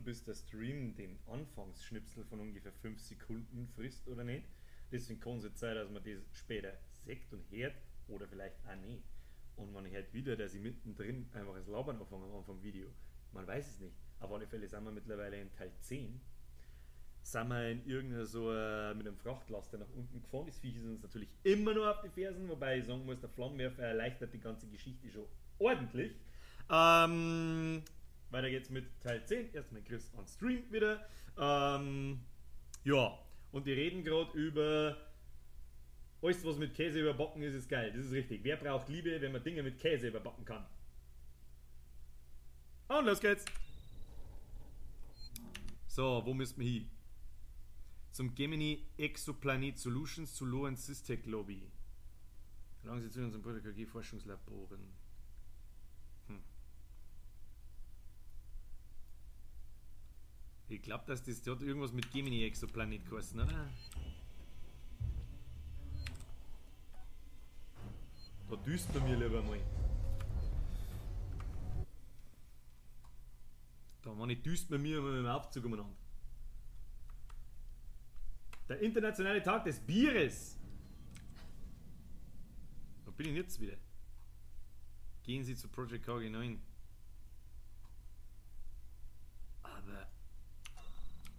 Bis der Stream den Anfangsschnipsel von ungefähr 5 Sekunden frisst oder nicht. Deswegen kann es jetzt sein, dass man das später sieht und hört oder vielleicht auch nicht. Und man hört wieder, dass ich mittendrin einfach das Labern anfange am Anfang vom Video. Man weiß es nicht. Auf alle Fälle sind wir mittlerweile in Teil 10. Sind wir in irgendeiner so mit einem Frachtlaster nach unten gefahren. Das Viech ist uns natürlich immer nur auf die Fersen, wobei ich sagen muss, der Flammenwerfer erleichtert die ganze Geschichte schon ordentlich. Weiter geht's mit Teil 10. Erstmal Chris on Stream wieder. Ja, und die reden gerade über alles, was mit Käse überbacken ist, ist geil. Das ist richtig. Wer braucht Liebe, wenn man Dinge mit Käse überbacken kann? Und los geht's! So, wo müssen wir hin? Zum Gemini Exoplanet Solutions zu Lorenz Systech Lobby. Gelangen Sie zu unserem Project KG Forschungslaboren. Ich glaub, dass das dort irgendwas mit Gemini Exoplanet geheißen, oder? Da düst du mir lieber mal. Da meine ich, düst man mir immer mit dem Aufzug umeinander. Der internationale Tag des Bieres. Wo bin ich denn jetzt wieder? Gehen Sie zu Project KG9. Aber.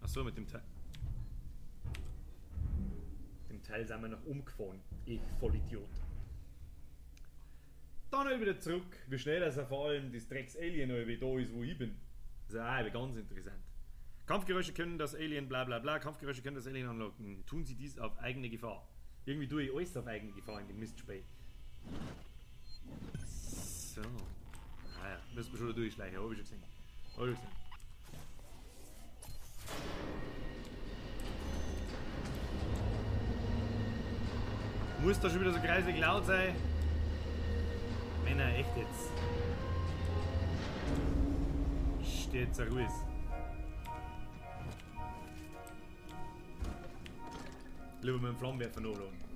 Achso, mit dem Teil. Dem Teil sind wir noch umgefahren. Ich Vollidiot. Dann wieder zurück. Wie schnell dass er vor allem das Drecks-Alien da ist, wo ich bin. Das ist auch ganz interessant. Kampfgeräusche können das Alien bla bla bla. Kampfgeräusche können das Alien anlocken. Tun Sie dies auf eigene Gefahr. Irgendwie tue ich alles auf eigene Gefahr in dem Mistspiel. So. Ah ja, müssen wir schon da durchschleichen. Hab ich schon gesehen. Hab ich schon gesehen. Muss da schon wieder so kreislig laut sein? Männer, echt jetzt. Steht so ruhig. Lieber mit dem Flammenwerfer nachladen.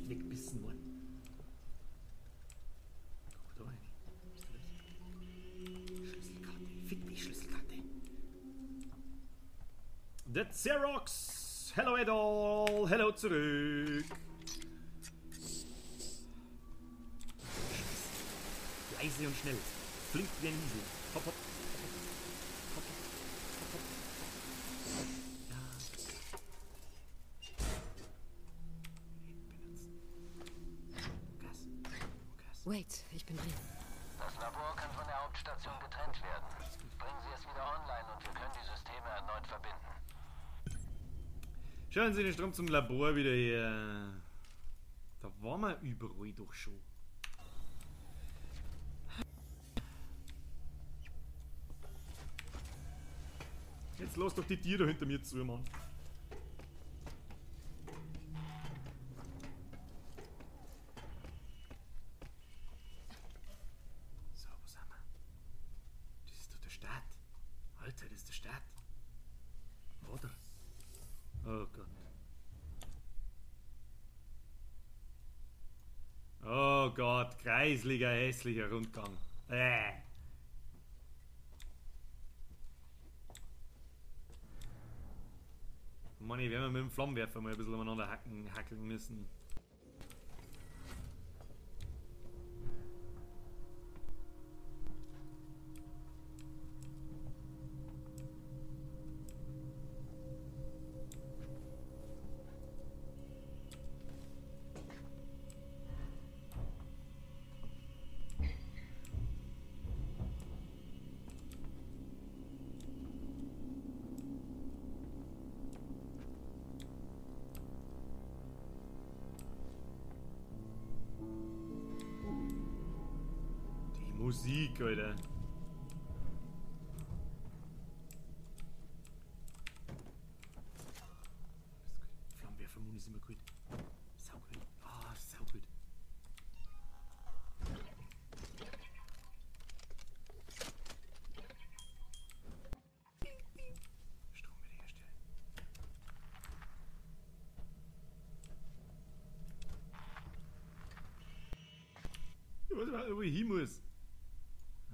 Wegbissen worden. Guck mal da rein. Was ist das? Schlüsselkarte. Fick dich, Schlüsselkarte. The Xerox. Hello at all. Hello zurück. Leise und schnell. Flink wie ein Wiesel. Hopp, hopp. Hopp, hopp. Hopp, hopp. Ja. Wait, ich bin drin. Das Labor kann von der Hauptstation getrennt werden. Bringen Sie es wieder online und wir können die Systeme erneut verbinden. Schauen Sie den Strom zum Labor wieder her. Da waren wir überall doch schon. Jetzt lass doch die Tiere hinter mir zu, Mann. So, wo sind wir? Das ist doch der Start. Alter, das ist der Start. Oder? Oh Gott. Oh Gott, kreisliger, hässlicher Rundgang. Mann, ich werde mit dem Flammenwerfer mal ein bisschen umeinander hackeln müssen. Musik, Alter. ist immer gut. Sau gut. Ah, sau gut. Strom wiederherstellen. Ich weiß überhaupt nicht, wo ich hin muss.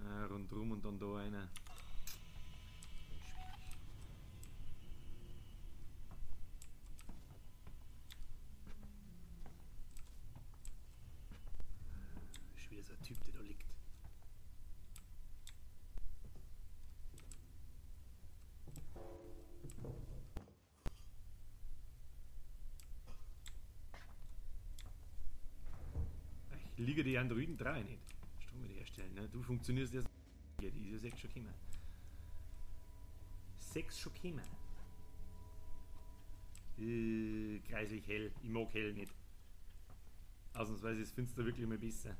Ah, rundrum und dann da einer. Schwierig. Ist wieder so ein Typ, der da liegt. Ich liege die Androiden 3 nicht. Strom wiederherstellen, ne? Du funktionierst erst. Die ist ja 6 schon gekommen. 6 schon gekommen. Kreislich hell. Ich mag hell nicht. Ausnahmsweise ist finster wirklich mal besser.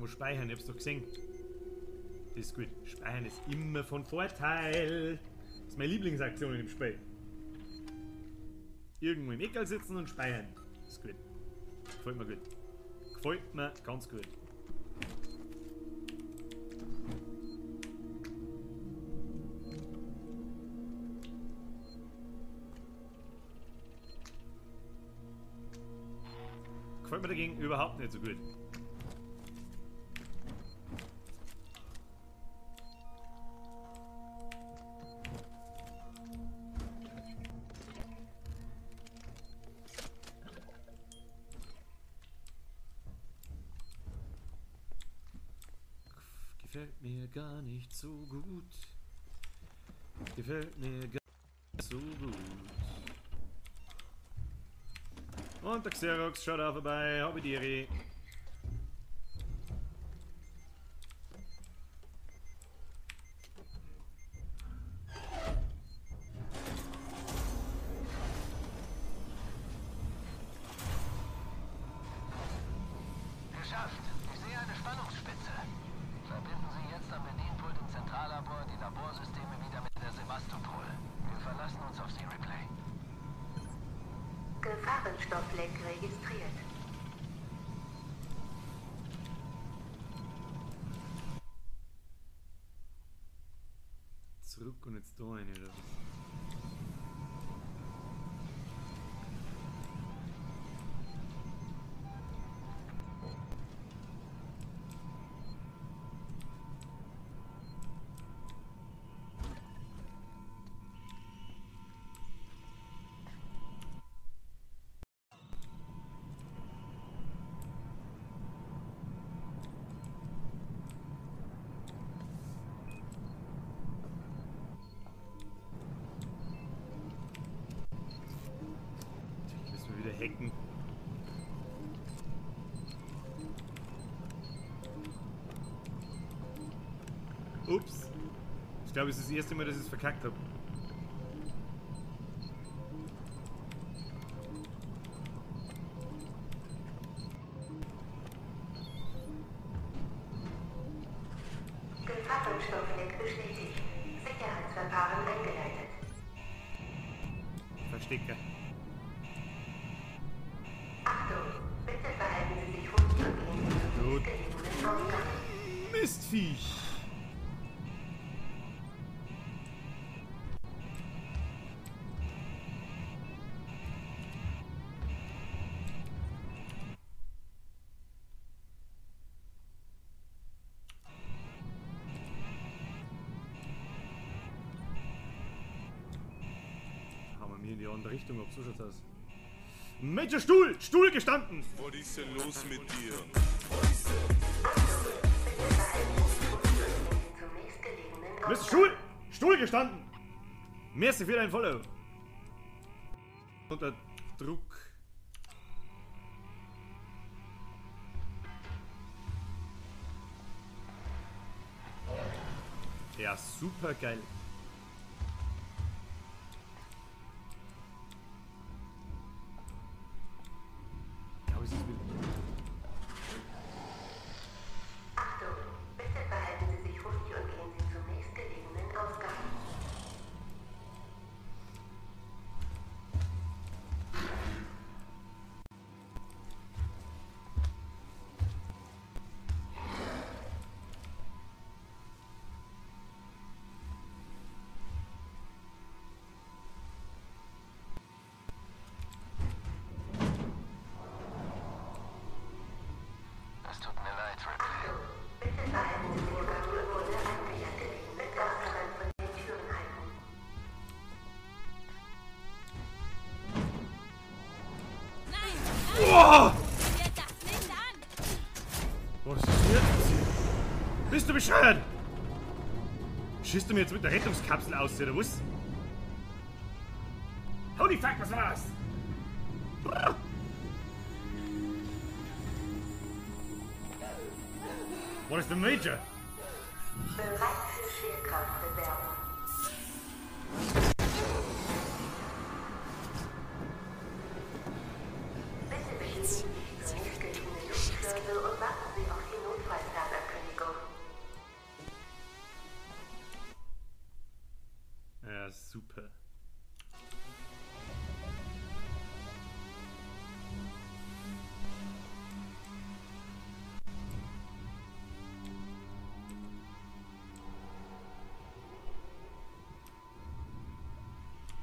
Speichern, ich hab's doch gesehen. Das ist gut. Speichern ist immer von Vorteil. Das ist meine Lieblingsaktion in dem Spiel. Irgendwo im Eckerl sitzen und speichern. Das ist gut. Gefällt mir gut. Gefällt mir ganz gut. Gefällt mir dagegen überhaupt nicht so gut. Gefällt mir gar nicht so gut. Gefällt mir gar nicht so gut. Und der Xerox schaut auch vorbei. Hab ich dir. Geschafft. Ich sehe eine Spannungsspitze. Verbinden Sie jetzt am Bedienpult im Zentrallabor die Laborsysteme wieder mit der Sevastopol. Wir verlassen uns auf Sie, Ripley. Gefahrenstoffleck registriert. Zurück und jetzt da eine, oder was? Hacken. Ups. Ich glaube, es ist das erste Mal, dass ich es verkackt habe. Gefahrenstoffleck bestätigt. Sicherheitsverfahren eingeleitet. Verstecker. Mistviech! Haben wir mir in die andere Richtung, ob so schaut's aus. Major Stuhl! Stuhl gestanden! Was ist denn los mit dir? Mr. Stuhl! Stuhl gestanden! Merci für dein Follow! Unter Druck. Ja, super geil. Ich glaube, es ist wieder. Achtung, bitte verhalten Sie sich ruhig und gehen Sie zum nächstgelegenen Ausgang. Es tut mir leid, Ripley. Bitte verhalten Sie sich ruhig und gehen Sie zum nächstgelegenen Ausgang von den Türen halten. Nein! Nein! Oh! Sieh dir das nicht an! Was ist denn jetzt passiert? Bist du bescheuert? Schießt du mir jetzt mit der Rettungskapsel aus, oder was? Holy fuck, was war das? What is the Major? Bereit für Schwerkraftreserven. Bitte begeben Sie sich zur nächstgelegenen Luftschleuse und warten Sie auf die Notfallplanankündigung. Ja, super.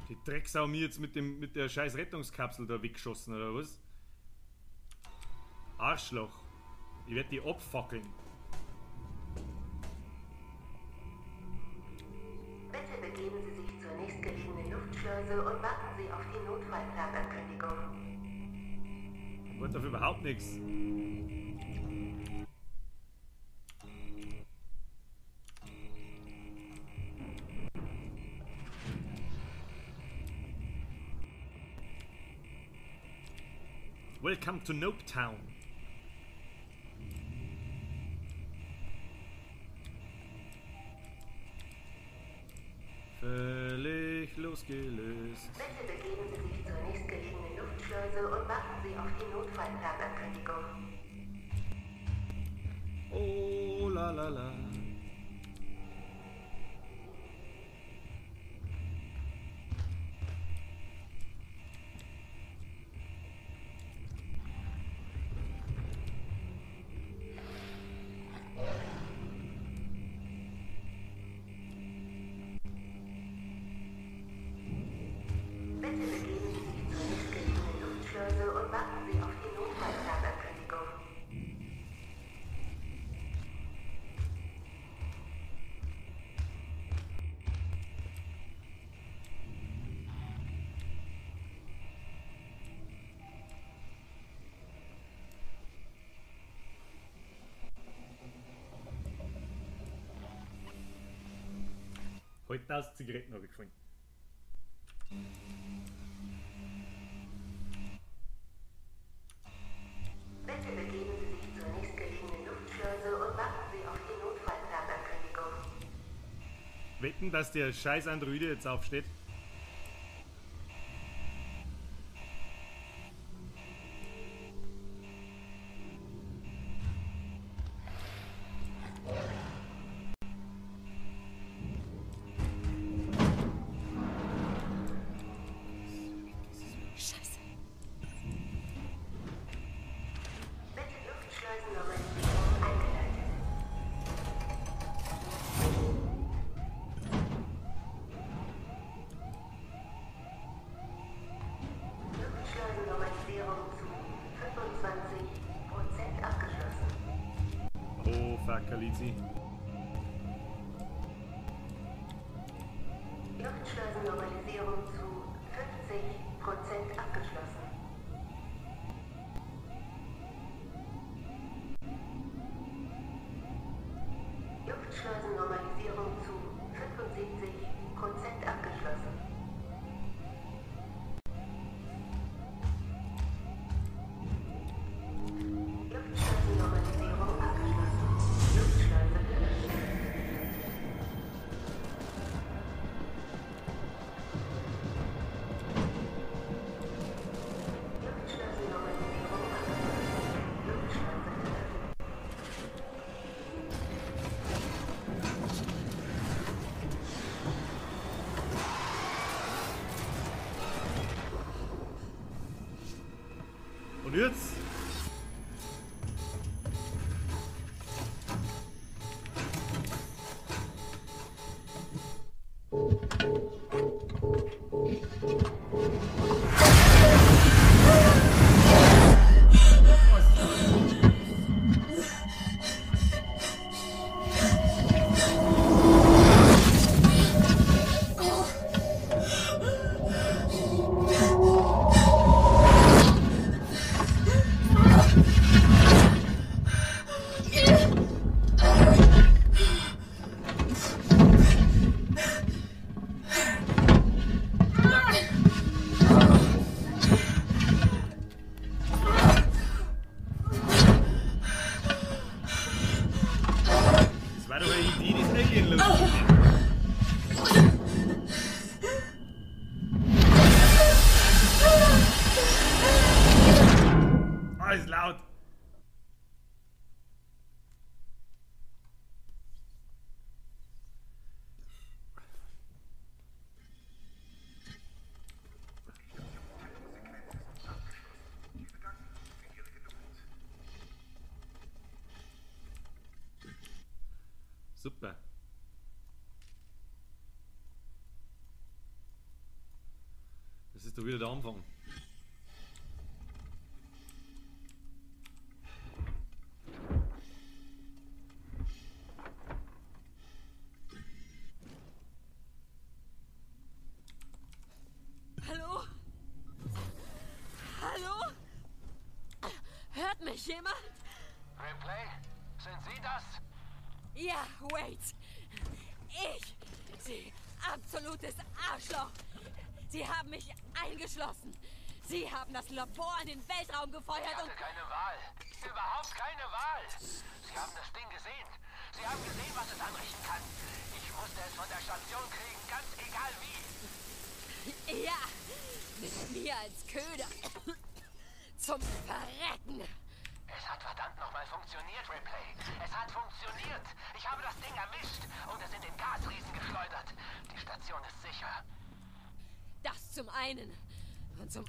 Die Drecksau mir jetzt mit der scheiß Rettungskapsel da weggeschossen, oder was? Arschloch. Ich werd die abfackeln. Bitte begeben Sie sich zur nächstgelegenen Luftschleuse und warten Sie auf die Notfallplanankündigung. Warte auf überhaupt nichts. Welcome to Nope Town. Völlig losgelöst. Bitte begeben Sie sich zur nächstgelegenen Luftschleuse und warten Sie auf die Notfallplanankündigung. Oh la la la. Bitte begeben Sie sich zur nächstgelegenen Luftschleuse und warten Sie auf die Notfallplanankündigung. Heute 1000 Zigaretten habe ich gefunden. Bitte begeben Sie sich zur nächstgelegenen Luftschleuse und warten Sie auf die Notfallplanankündigung. Wetten, dass der scheiß Androide jetzt aufsteht? Scheiße. Bitte Luftschleusennormalisierung eingeleitet. Luftschleusennormalisierung zu 25% abgeschlossen. Oh, fuck, Alizi. Luftschleusennormalisierung zu 50% abgeschlossen. Luftschleusennormalisierung zu 75% abgeschlossen. Luftschleusennormalisierung abgeschlossen. Luftschleuse geöffnet. Und jetzt? Super. Das ist doch wieder der Anfang. Hallo? Hallo? Hört mich jemand? Ripley, sind Sie das? Ja, wait. Ich, Sie absolutes Arschloch. Sie haben mich eingeschlossen. Sie haben das Labor in den Weltraum gefeuert Ich und... hatte keine Wahl. Überhaupt keine Wahl. Sie haben das Ding gesehen. Sie haben gesehen, was es anrichten kann. Ich musste es von der Station kriegen, ganz egal wie. Ja, mit mir als Köder. Zum Verrecken. Es hat verdammt nochmal funktioniert, Ripley. Es hat funktioniert. Ich habe das Ding erwischt und es in den Gasriesen geschleudert. Die Station ist sicher. Das zum einen. Und zum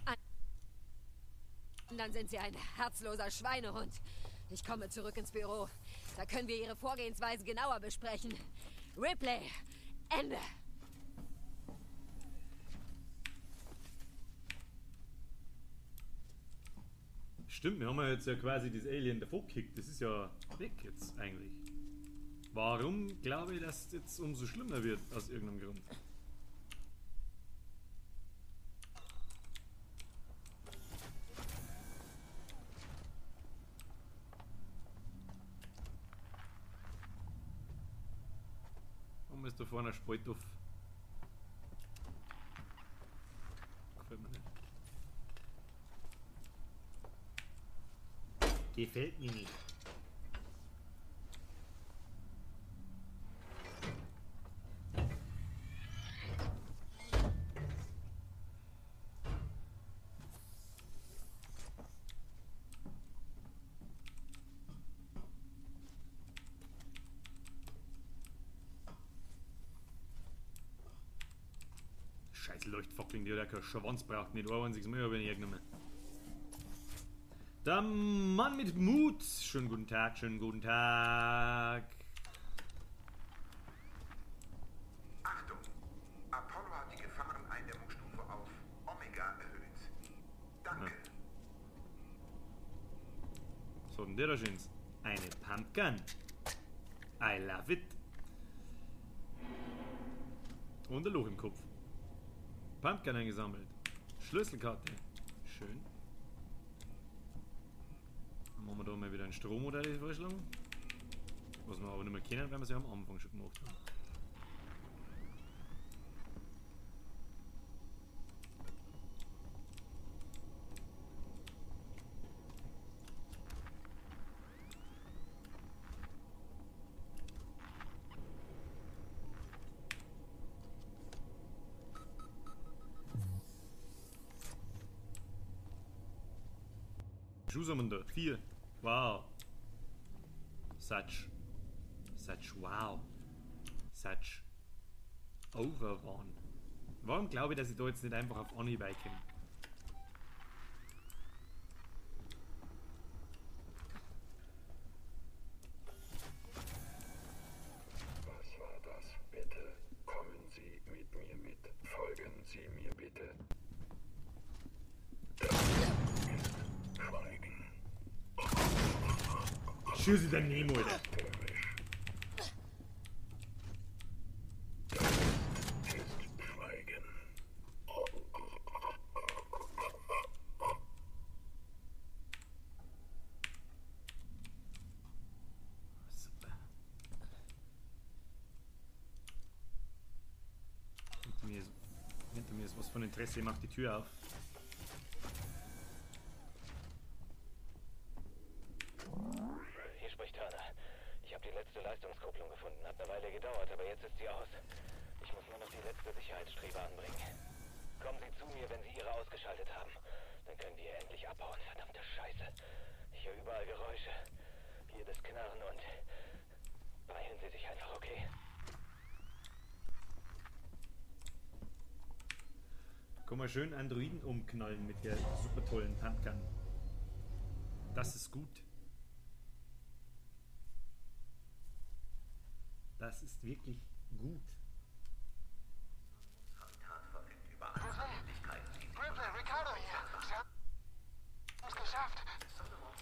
anderen sind Sie ein herzloser Schweinehund. Ich komme zurück ins Büro. Da können wir Ihre Vorgehensweise genauer besprechen. Ripley, Ende. Stimmt, wir haben ja jetzt ja quasi das Alien davor gekickt. Das ist ja weg jetzt eigentlich. Warum glaube ich, dass es jetzt umso schlimmer wird, aus irgendeinem Grund? Warum ist da vorne ein Spalt auf? Gefällt mir nicht. Gefällt mir nicht. Scheiß Leuchtfackeln, die hat ja keinen Schwanz braucht, nicht ein einziges Mal habe ich hergenommen. Der Mann mit Mut. Schönen guten Tag, schönen guten Tag. Achtung! Apollo hat die Gefahreneindämmungsstufe auf Omega erhöht. Danke. Ja. Was hat denn der da schönes? Eine Pumpgun. I love it. Und ein Loch im Kopf. Pumpgun eingesammelt. Schlüsselkarte. Schön. Dann machen wir da mal wieder einen Strommodell vorschlagen. Was wir aber nicht mehr kennen, weil wir es ja am Anfang schon gemacht haben. Schuss haben wir da. 4. Wow. Such. Such wow. Such. Overwahn. Warum glaube ich, dass ich da jetzt nicht einfach auf Anhieb komme? Schieß ich daneben, Alter. Super. Hinter mir ist was von Interesse, ich mach die Tür auf. Hier spricht Turner. Ich habe die letzte Leistungskupplung gefunden. Hat eine Weile gedauert, aber jetzt ist sie aus. Ich muss nur noch die letzte Sicherheitsstrebe anbringen. Kommen Sie zu mir, wenn Sie Ihre ausgeschaltet haben. Dann können wir endlich abhauen. Verdammte Scheiße. Ich höre überall Geräusche. Jedes Knarren und... Beeilen Sie sich einfach, okay? Kann man schön Androiden umknallen mit der super tollen Pumpgun. Das ist gut. Das ist wirklich gut. Ripley, Ricardo hier. Sie haben es geschafft.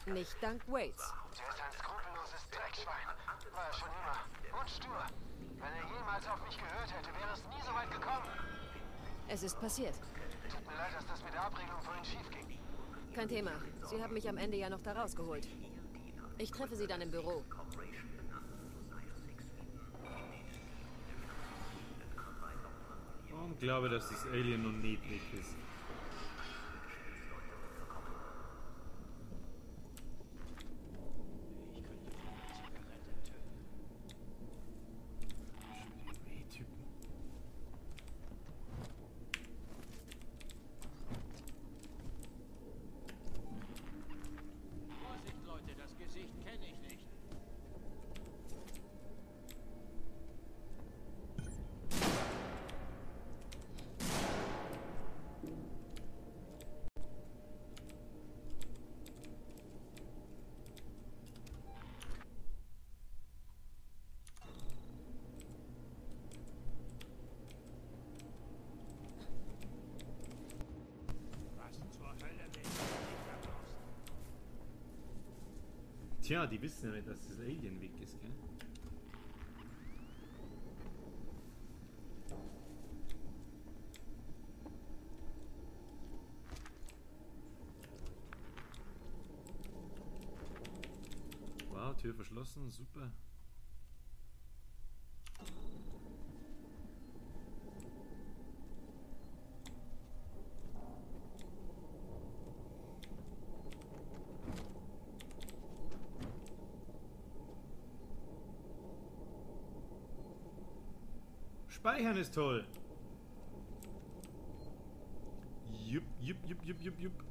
Nicht dank Waits. Der ist ein skrupelloses Dreckschwein. War er schon immer. Und stur. Wenn er jemals auf mich gehört hätte, wäre es nie so weit gekommen. Es ist passiert. Tut mir leid, dass das mit der Abregelung vorhin schief ging. Kein Thema. Sie haben mich am Ende ja noch da rausgeholt. Ich treffe Sie dann im Büro. Und glaube, dass das Alien nun nicht weg ist. Ich könnte von einer Zigarette töten. Schon wieder die Typen. Vorsicht, Leute, das Gesicht kenne ich nicht. Was zur Hölle will ich da draußen? Tja, die wissen ja nicht, dass das Alien weg ist, gell? Wow, Tür verschlossen, super. Speichern ist toll. Jupp, jupp, jupp, jupp, jupp, jupp.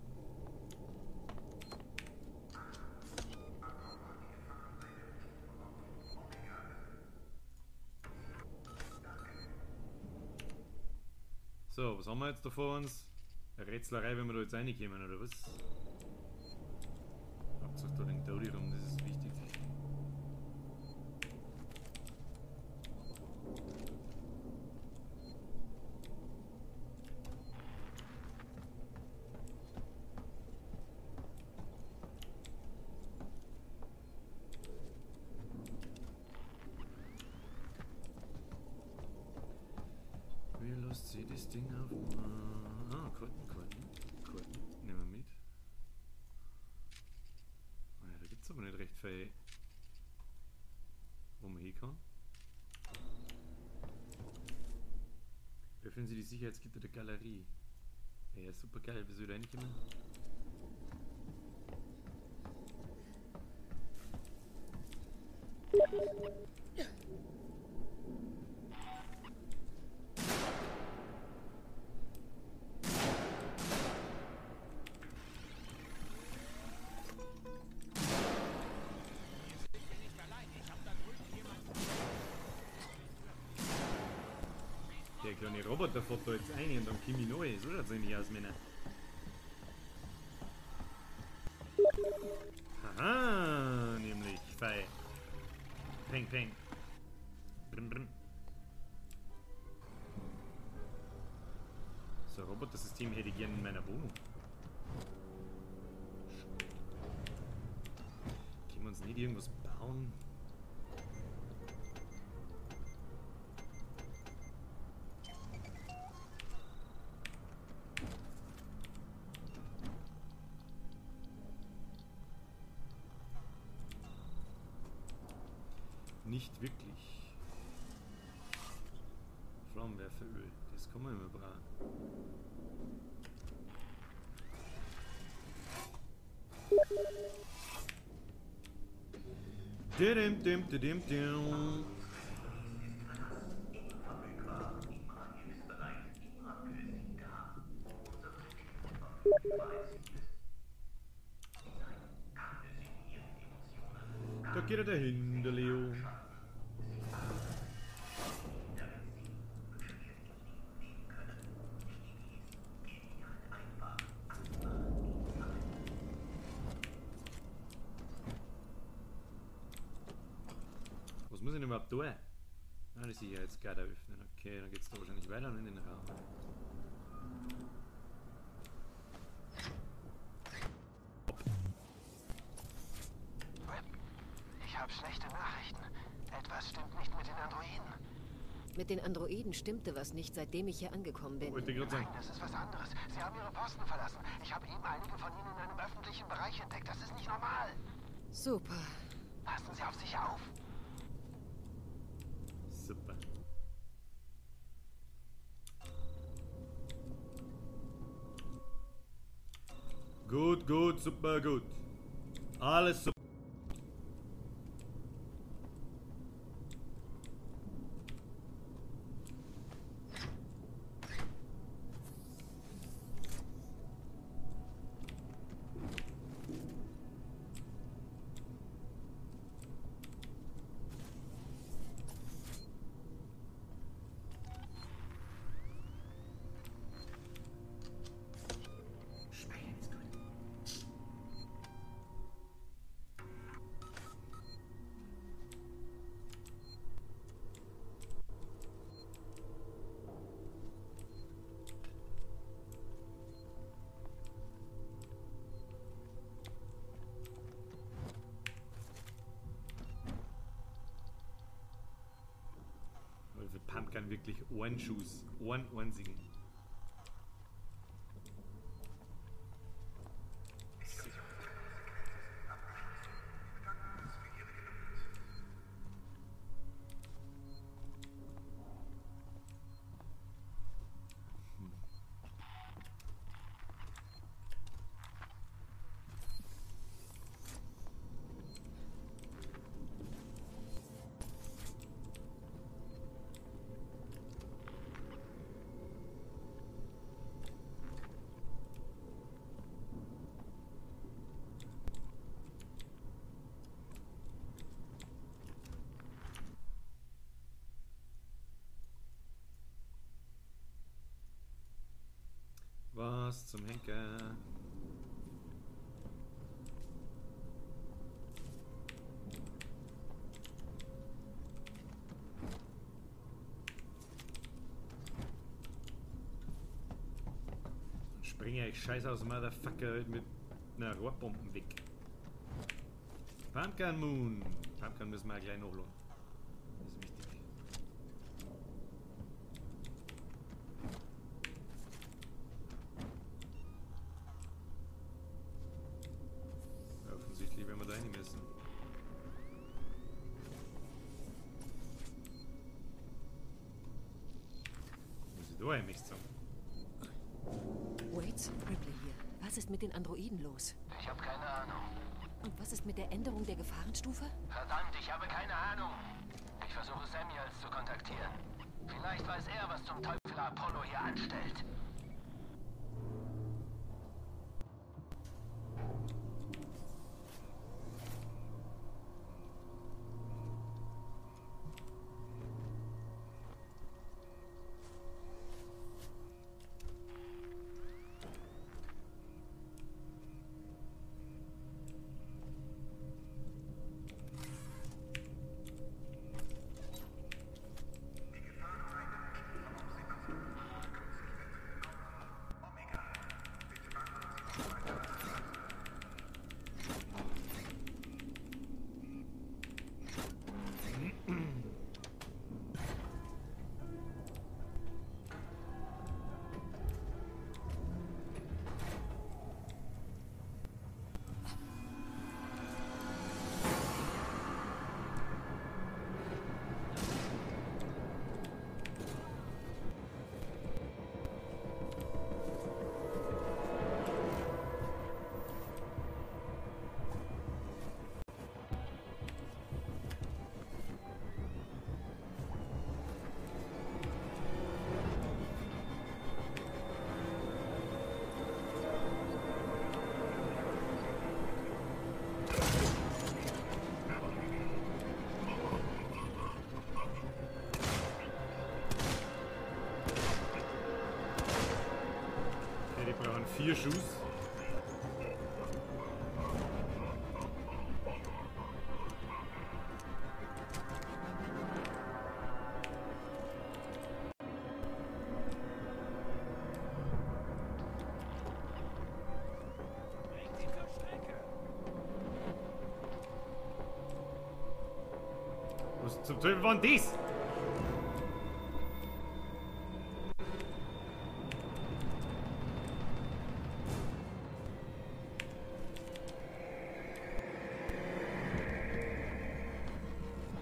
So, was haben wir jetzt da vor uns? Eine Rätslerei, wenn wir da jetzt reinkommen, oder was? Hauptsache da den Dodi rum, das ist wichtig. Wie lässt sich das Ding auf? Ah, Karten, Karten, Karten. Nehmen wir mit. Ah ja, da gibt es aber nicht recht viel, wo man hin kann. Öffnen Sie die Sicherheitsgitter der Galerie. Ja, super geil. Wieso da reinkommen? Der kleine Roboter fährt da jetzt ein und dann komm ich neu. So schaut's nämlich aus, Männer. Aha, nämlich fei. Peng, peng. Brim, brim. So ein Robotersystem hätte ich gerne in meiner Wohnung. Können wir uns nicht nicht irgendwas bauen? Nicht wirklich. Flammenwerferöl, das kann man immer brauchen. Dim, dim, dim, dim. Da geht er dahin, der Leo. Was muss ich denn überhaupt tun? Ah, die Sicherheitsgitter öffnen. Okay, dann geht's da wahrscheinlich weiter in den Raum. Ich habe schlechte Nachrichten. Etwas stimmt nicht mit den Androiden. Mit den Androiden stimmte was nicht, seitdem ich hier angekommen bin. Nein, das ist was anderes. Sie haben ihre Posten verlassen. Ich habe eben einige von ihnen in einem öffentlichen Bereich entdeckt. Das ist nicht normal. Super. Passen Sie auf sich auf. Super. Gut, gut, super gut. Alles super. Pumpgun wirklich einen Schuss, einen einzigen. Was zum Henker? Dann springe ich scheiß aus Motherfucker mit einer Rohrbombe weg. Pumpkin Moon. Pumpkin müssen wir gleich nachladen. Das ist wichtig. Offensichtlich werden wir da rein müssen. Muss ich da eigentlich sagen? Waits, Ripley hier. Was ist mit den Androiden los? Ich habe keine Ahnung. Und was ist mit der Änderung der Gefahrenstufe? Verdammt, ich habe keine Ahnung. Ich versuche Samuels zu kontaktieren. Vielleicht weiß er, was zum Teufel Apollo hier anstellt. 4 Schuss. Was zum Teufel war denn das?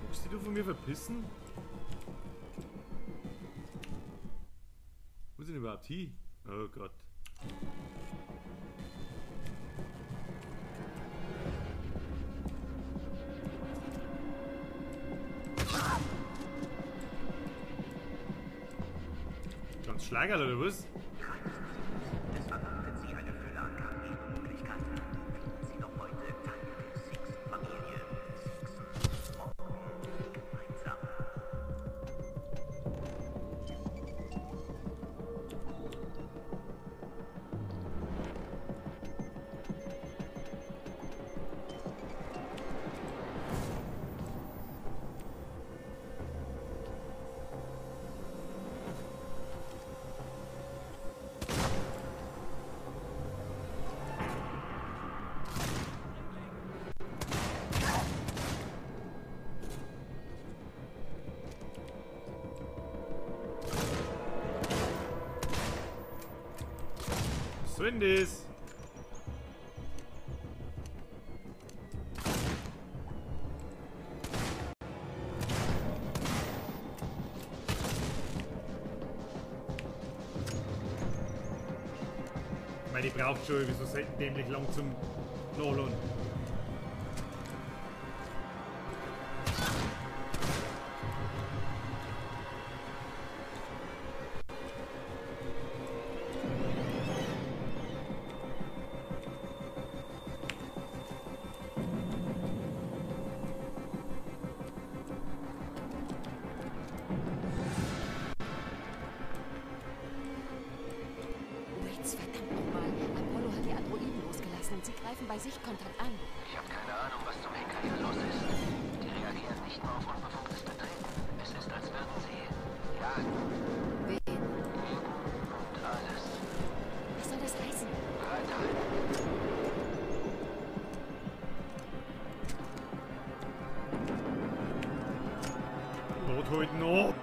Magst du von mir verpissen? Wo sind überhaupt hin? Oh Gott. Ganz Schlagerl oder was? Es erwartet Sie eine Fülle an Karrieremöglichkeiten. Finden Sie noch heute Teil der Seegson-Familie. Seegson, morgen gemeinsam. Was soll denn das? Ich meine, die braucht schon irgendwie so selten dämlich lang zum Nachladen. Verdammt nochmal. Apollo hat die Androiden losgelassen und sie greifen bei Sichtkontakt an. Ich habe keine Ahnung, was zum Henker hier los ist. Die reagieren nicht nur auf unbefugtes Betreten. Es ist, als würden sie jagen. Wen? Jeden und alles. Was soll das heißen? Bereithalten. Not heute noch.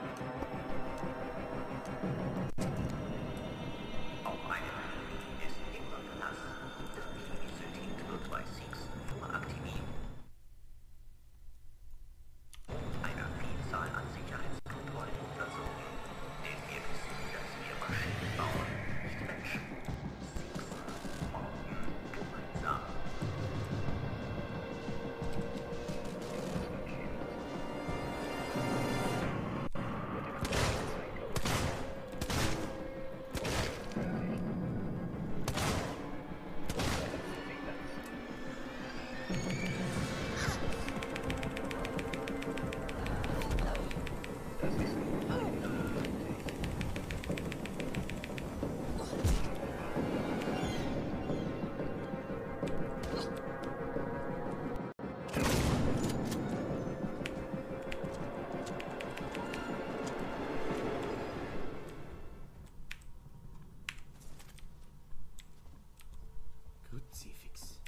Kruzifix.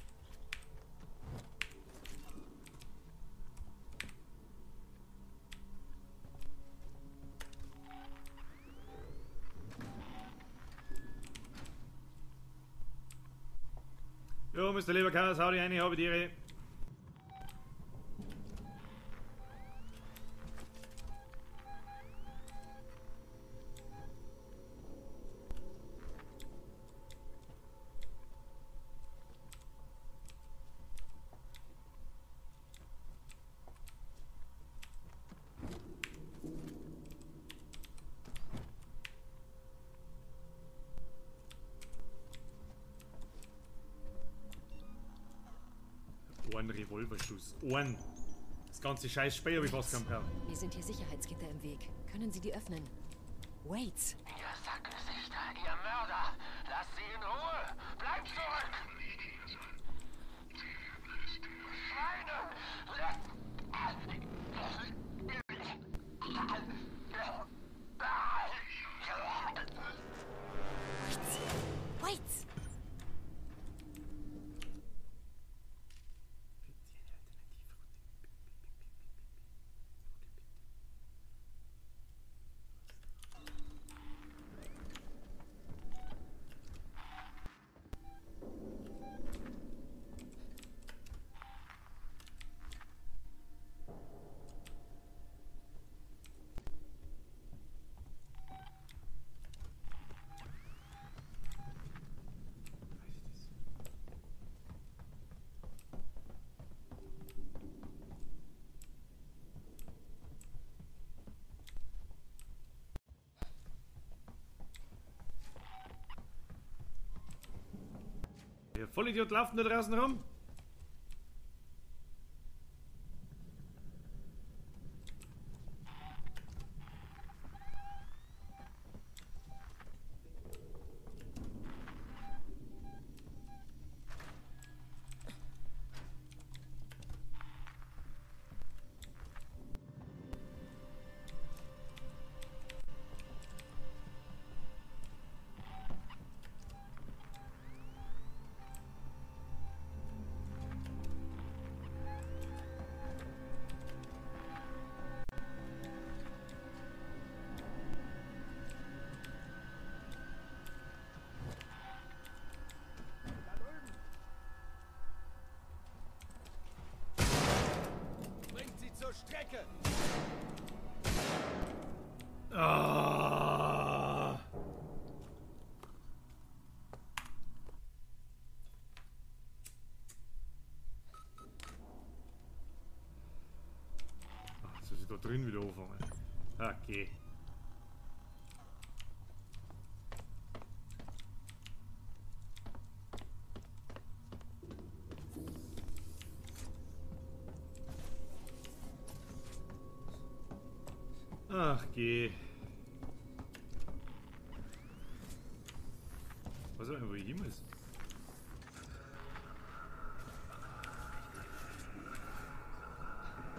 Jo, Mr. Leberkas, hau dich rein, ich habe die Ehre. Ein Revolverschuss. Ein. Das ganze scheiß Spiel habe ich fast keinen braucht. Mir sind hier Sicherheitsgitter im Weg. Können Sie die öffnen? Waits. Ihr Sackgesichter, ihr Mörder! Lasst sie in Ruhe! Bleibt zurück! Schweine! Wait! Der Vollidiot laufen da draußen rum. Strecke. Ah. Ach, jetzt muss ich da drin wieder anfangen. Okay. Ach, geh. Was auch immer, wo ich hin muss.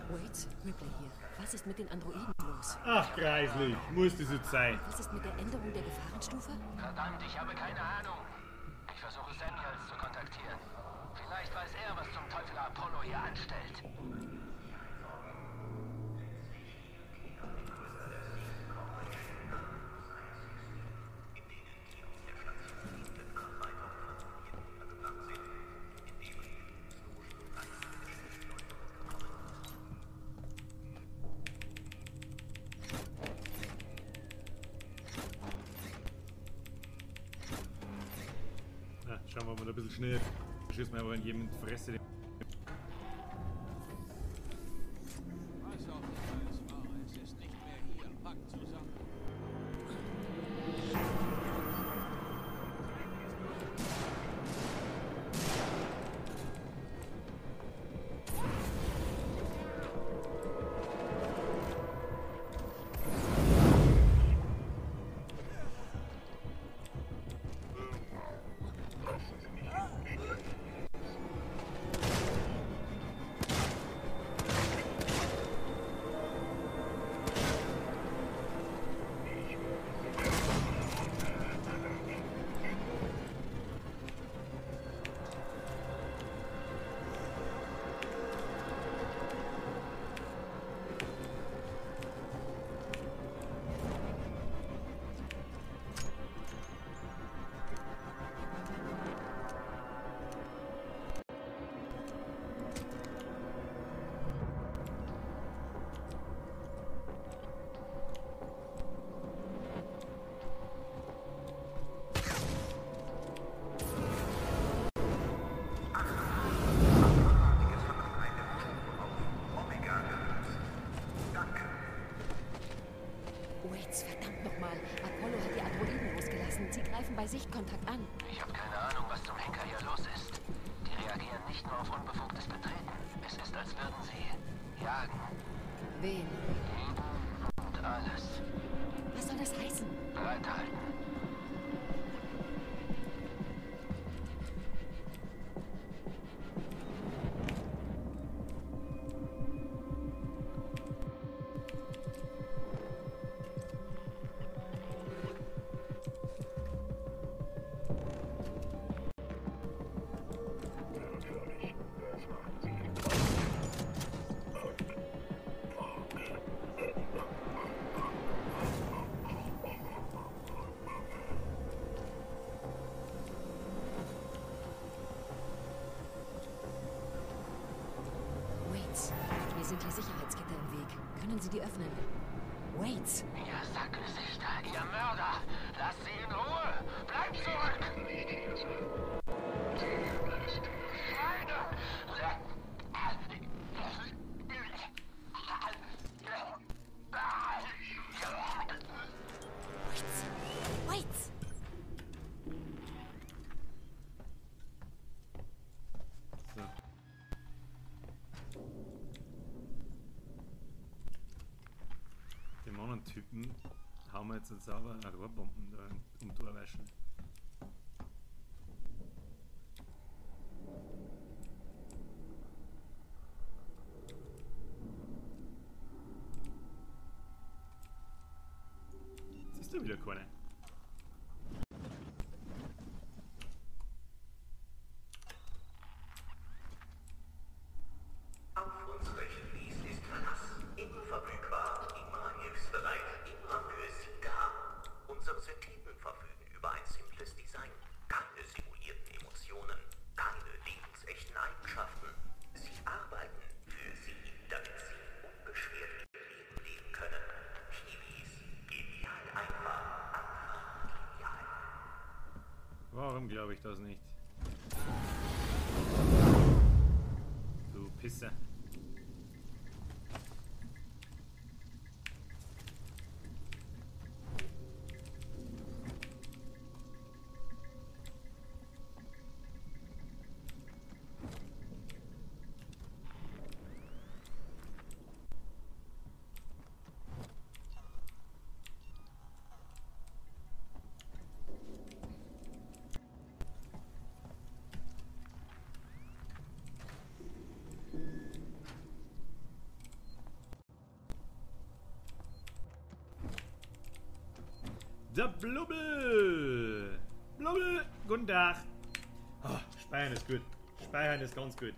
Wait, Ripley hier. Was ist mit den Androiden los? Ach, greislich. Muss das jetzt sein? Was ist mit der Änderung der Gefahrenstufe? Verdammt, ich habe keine Ahnung. Ich versuche Samuels zu kontaktieren. Vielleicht weiß er, was zum Teufel Apollo hier anstellt. Schauen wir mal ein bisschen schnell. Schießen wir einfach in jedem Fresse. Was auch immer es war, es ist nicht mehr hier. Packt zusammen. Verdammt nochmal. Apollo hat die Androiden losgelassen. Sie greifen bei Sichtkontakt an. Ich habe keine Ahnung, was zum Henker hier los ist. Die reagieren nicht nur auf unbefugtes Betreten. Es ist, als würden sie jagen. Wen? Jeden und alles. Was soll das heißen? Bereithalten. Sind hier Sicherheitsgitter im Weg. Können Sie die öffnen? Waits! Ihr Sackgesichter, ihr Mörder! Lasst sie in Ruhe! Bleibt zurück! Schweine! Waits! Waits! So. Dem anderen Typen hauen wir jetzt sauber eine Rohrbomben da um Torwaschen. Jetzt ist da wieder keiner. Auf unsere Hiwis ist Verlass. Immer verfügbar, immer hilfsbereit, immer für Sie da. Unsere Syntheten verfügen über ein simples Design. Keine simulierten Emotionen, keine lebensechten Eigenschaften. Sie arbeiten für Sie, damit Sie unbeschwert ihr Leben leben können. Hiwis, genial einfach, einfach genial. Warum glaube ich das nicht? Du Pisser. Der Blubbel! Blubbel! Guten Tag! Oh, Speichern ist gut. Speichern ist ganz gut.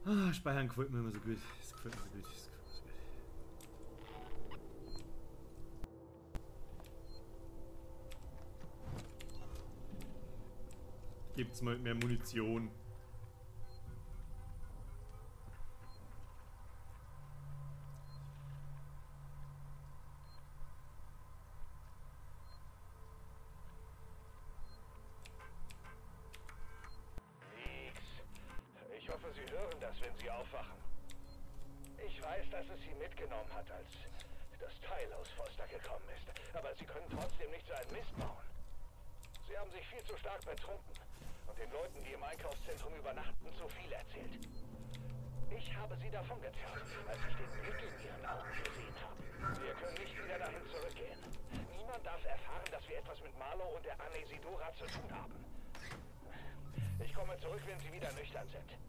Oh, Speichern gefällt mir immer so gut. Es gefällt mir so gut. Es gefällt mir so gut. Gibt's mal mehr Munition. Ich hoffe, Sie hören das, wenn Sie aufwachen. Ich weiß, dass es Sie mitgenommen hat, als das Teil aus Foster gekommen ist. Aber Sie können trotzdem nicht so einen Mist bauen. Sie haben sich viel zu stark betrunken und den Leuten, die im Einkaufszentrum übernachten, zu viel erzählt. Ich habe Sie davongezerrt, als ich den Blick in Ihren Augen gesehen habe. Wir können nicht wieder dahin zurückgehen. Niemand darf erfahren, dass wir etwas mit Marlow und der Anesidora zu tun haben. Ich komme zurück, wenn Sie wieder nüchtern sind.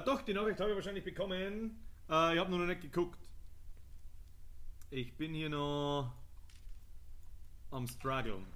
Doch, die Nachricht habe ich wahrscheinlich bekommen. Ich habe nur noch nicht geguckt. Ich bin hier noch am Struggeln.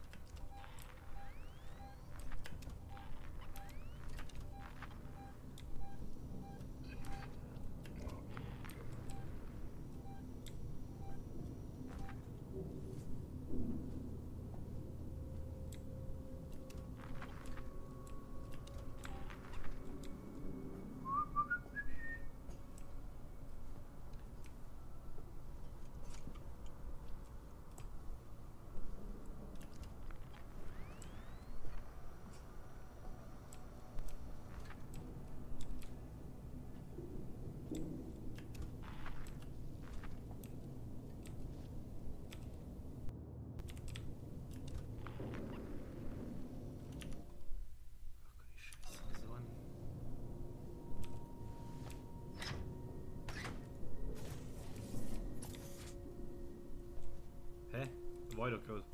War ich doch gerade.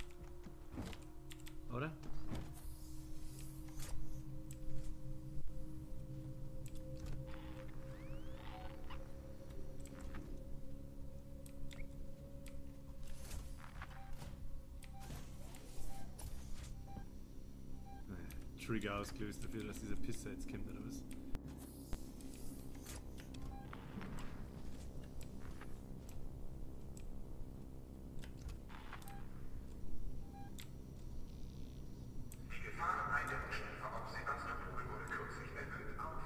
Oder? Trigger ausgelöst dafür, dass dieser Pisser jetzt kommt, oder was? Die Gefahreneindeckungsstufe auf Sevastopol wurde kürzlich erhöht auf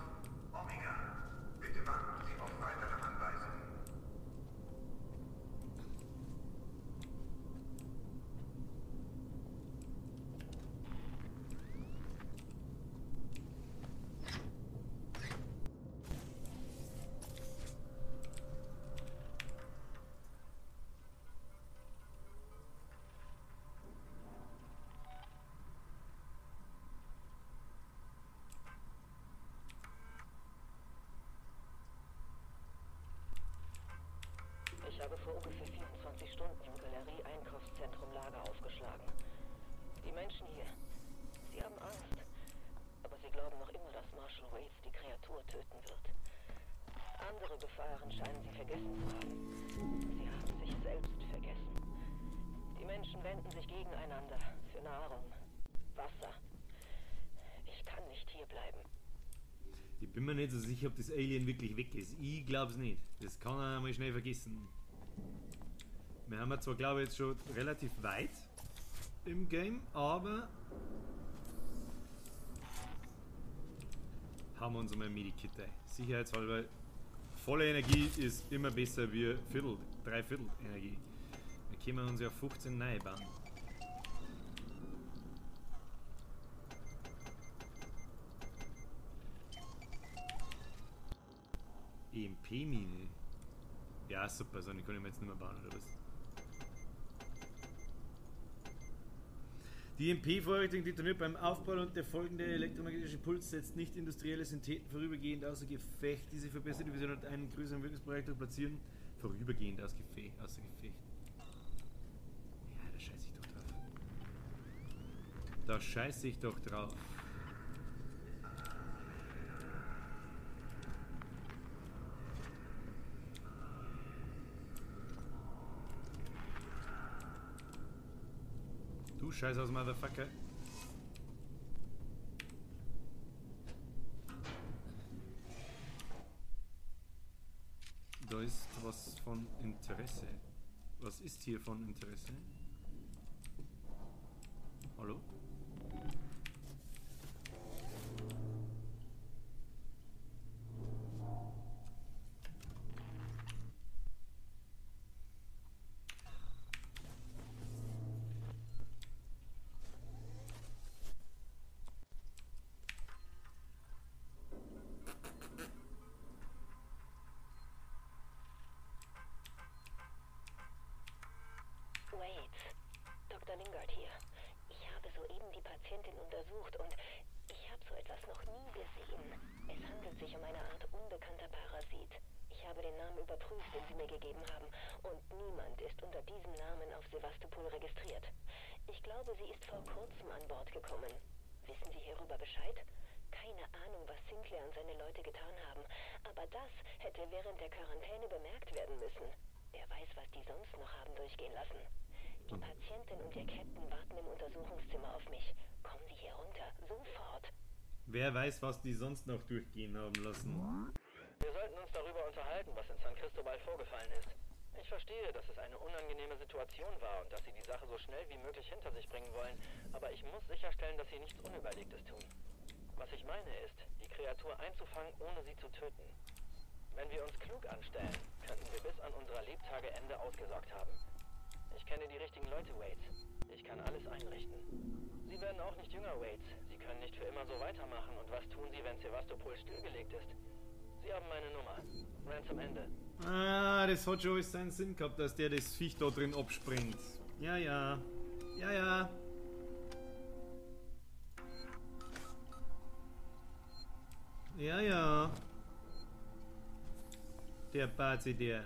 Omega. Bitte warten Sie auf weitere Anweisungen. Ich habe vor ungefähr 24 Stunden im Galerie-Einkaufszentrum Lager aufgeschlagen. Die Menschen hier, sie haben Angst. Aber sie glauben noch immer, dass Marshal Waits die Kreatur töten wird. Andere Gefahren scheinen sie vergessen zu haben. Sie haben sich selbst vergessen. Die Menschen wenden sich gegeneinander für Nahrung, Wasser. Ich kann nicht hier bleiben. Ich bin mir nicht so sicher, ob das Alien wirklich weg ist. Ich glaub's nicht. Das kann er mal schnell vergessen. Wir haben ja zwar, glaube ich, jetzt schon relativ weit im Game, aber haben wir uns einmal ein Medikit ein. Sicherheitshalber, volle Energie ist immer besser wie Viertel, Dreiviertel Energie. Da können wir uns ja 15 neu bauen. EMP-Mine. Ja, super, so eine kann ich mir jetzt nicht mehr bauen, oder was? Die EMP-Vorrichtung detoniert beim Aufprall und der folgende elektromagnetische Puls setzt nicht industrielle Syntheten vorübergehend außer Gefecht. Diese verbesserte Vision hat einen größeren Wirkungsbereich durch Platzieren vorübergehend außer Gefecht. Ja, da scheiße ich doch drauf. Da scheiße ich doch drauf. Du Scheiß aus, Motherfucker. Da ist was von Interesse. Was ist hier von Interesse? Hallo? Dr. Lingard hier. Ich habe soeben die Patientin untersucht und ich habe so etwas noch nie gesehen. Es handelt sich um eine Art unbekannter Parasit. Ich habe den Namen überprüft, den Sie mir gegeben haben, und niemand ist unter diesem Namen auf Sevastopol registriert. Ich glaube, sie ist vor kurzem an Bord gekommen. Wissen Sie hierüber Bescheid? Keine Ahnung, was Sinclair und seine Leute getan haben, aber das hätte während der Quarantäne bemerkt werden müssen. Wer weiß, was die sonst noch haben durchgehen lassen. Die Patientin und ihr Captain warten im Untersuchungszimmer auf mich. Kommen Sie hier runter, sofort. Wer weiß, was die sonst noch durchgehen haben lassen. Wir sollten uns darüber unterhalten, was in San Cristobal vorgefallen ist. Ich verstehe, dass es eine unangenehme Situation war und dass Sie die Sache so schnell wie möglich hinter sich bringen wollen, aber ich muss sicherstellen, dass Sie nichts Unüberlegtes tun. Was ich meine ist, die Kreatur einzufangen, ohne sie zu töten. Wenn wir uns klug anstellen, könnten wir bis an unserer Lebtageende ausgesorgt haben. Ich kenne die richtigen Leute, Waits. Ich kann alles einrichten. Sie werden auch nicht jünger, Waits. Sie können nicht für immer so weitermachen. Und was tun Sie, wenn Sevastopol stillgelegt ist? Sie haben meine Nummer. Ransom Ende. Ah, das hat schon alles seinen Sinn gehabt, dass der das Viech da drin abspringt. Ja, ja. Ja, ja. Ja, ja. Der Bazi, der.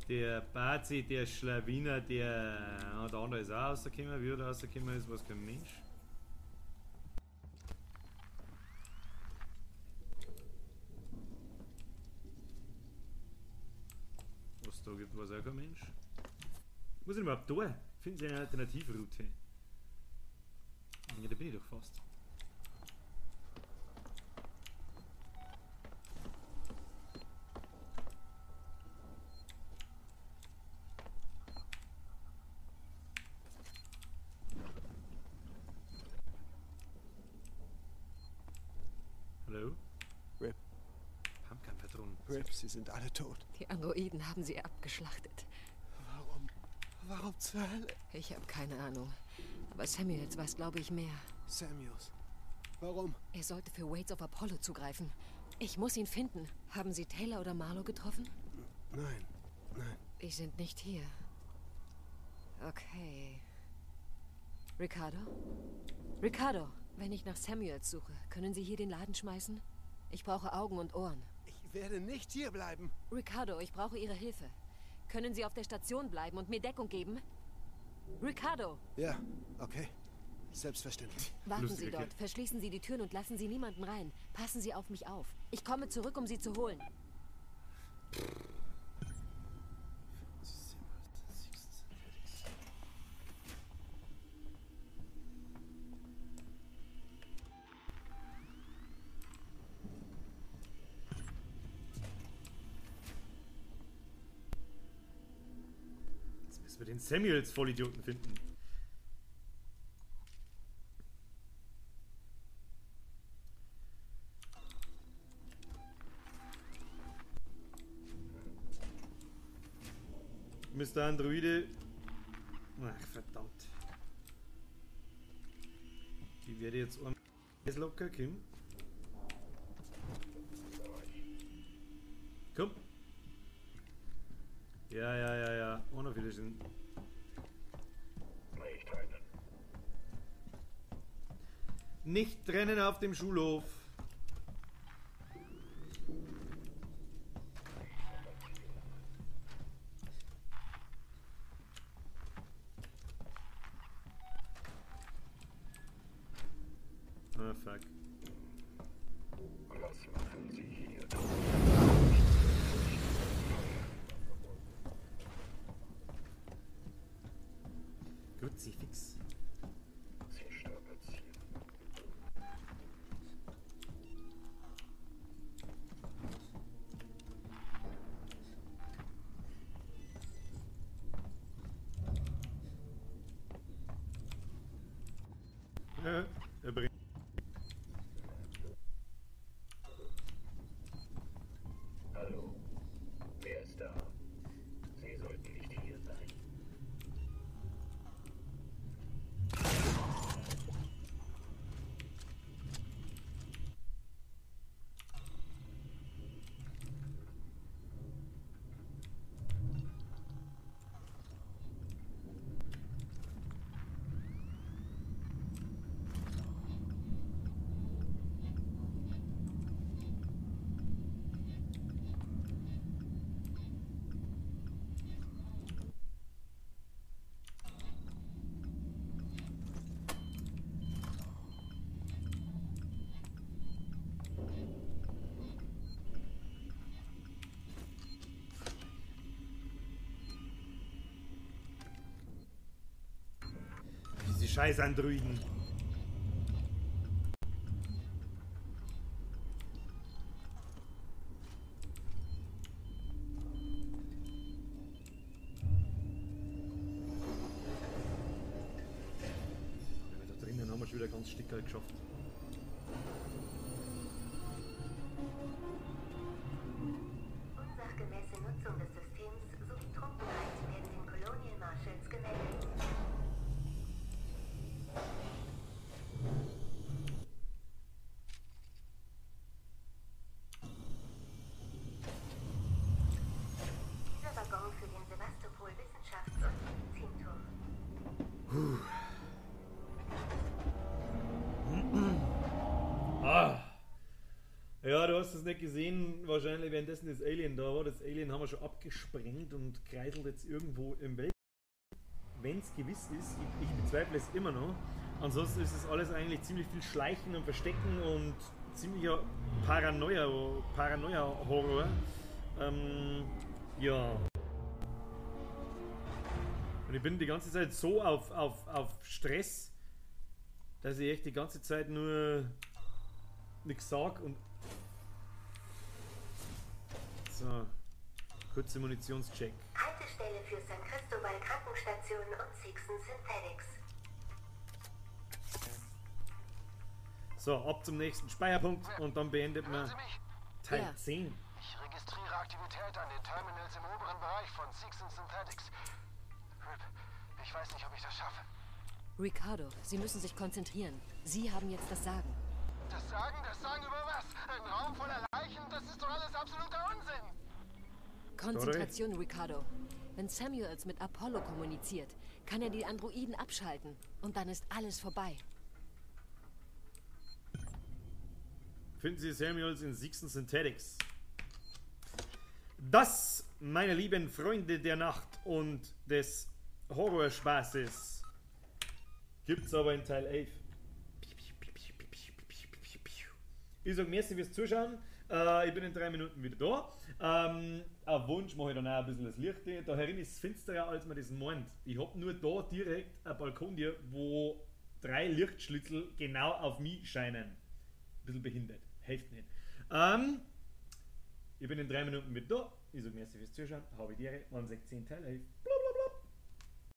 Der Bazi, der Schlawiner, der. Ah, der andere ist auch rausgekommen. Wie er rausgekommen ist, was kein Mensch. Was da gibt, weiß auch kein Mensch. Wo sind überhaupt da? Finden Sie eine Alternativroute? Ja, da bin ich doch fast. Hallo? Rip. Pumpgun-Patronen. Rip, sie sind alle tot. Die Androiden haben sie abgeschlachtet. Warum? Warum zur Hölle? Ich habe keine Ahnung. Aber Samuels weiß, glaube ich, mehr. Samuels? Warum? Er sollte für Waits of Apollo zugreifen. Ich muss ihn finden. Haben Sie Taylor oder Marlowe getroffen? Nein, nein. Die sind nicht hier. Okay. Ricardo? Ricardo, wenn ich nach Samuels suche, können Sie hier den Laden schmeißen? Ich brauche Augen und Ohren. Ich werde nicht hier bleiben. Ricardo, ich brauche Ihre Hilfe. Können Sie auf der Station bleiben und mir Deckung geben? Ricardo! Ja, okay. Selbstverständlich. Warten Sie dort, verschließen Sie die Türen und lassen Sie niemanden rein. Passen Sie auf mich auf. Ich komme zurück, um Sie zu holen. Jetzt müssen wir den Samuels Vollidioten finden. Mr. Androide. Ach, verdammt. Die werde jetzt locker, Kim. Komm. Ja, ja, ja, ja. Ohne Wiedersehen. Nicht trennen. Nicht trennen auf dem Schulhof. Ah, fuck. Was machen Sie hier? Kruzifix. Sie strapazieren. Ja, er bringt. Hallo. Wer ist da? Sie sollten nicht hier sein. Diese scheiß Androiden. Da drinnen haben wir schon wieder ganz Stickerl geschafft. Unsachgemäße Nutzung des Systems sowie Trunkenheit werden den Colonial Marshals gemeldet. Dieser Waggon für den Sevastopol Wissenschafts- und Medizinturm. Ah. Ja, du hast es nicht gesehen, wahrscheinlich währenddessen das Alien da war. Das Alien haben wir schon abgesprengt und kreiselt jetzt irgendwo im Welt. Wenn es gewiss ist, ich bezweifle es immer noch. Ansonsten ist es alles eigentlich ziemlich viel Schleichen und Verstecken und ziemlicher Paranoia-Horror. Ja. Und ich bin die ganze Zeit so auf Stress, dass ich echt die ganze Zeit nur nichts sag und. So. Kurze Munitionscheck. Haltestelle für San Cristobal Krankenstation und Seegson Synthetics. So, ab zum nächsten Speicherpunkt und dann beendet Hören man Sie mich? Teil Ja. 10. Ich registriere Aktivität an den Terminals im oberen Bereich von Seegson Synthetics. Rip, ich weiß nicht, ob ich das schaffe. Ricardo, Sie müssen sich konzentrieren. Sie haben jetzt das Sagen. Das Sagen über was? Ein Raum voller Leichen? Das ist doch alles absoluter Unsinn! Konzentration, Ricardo. Wenn Samuels mit Apollo kommuniziert, kann er die Androiden abschalten. Und dann ist alles vorbei. Finden Sie Samuels in Seegson Synthetics. Das, meine lieben Freunde der Nacht und des Horrorspaßes, gibt's aber in Teil 11. Ich sag merci fürs Zuschauen. Ich bin in 3 Minuten wieder da. Ein Wunsch mache ich dann auch ein bisschen das Licht. Da herin ist es finsterer, als man das meint. Ich hab nur da direkt ein Balkon hier, wo 3 Lichtschlitzel genau auf mich scheinen. Ein bisschen behindert. Hilft nicht. Ich bin in 3 Minuten wieder da. Ich sag merci fürs Zuschauen. Habe die Ehre. Man sagt 10 Teil 11. Blub.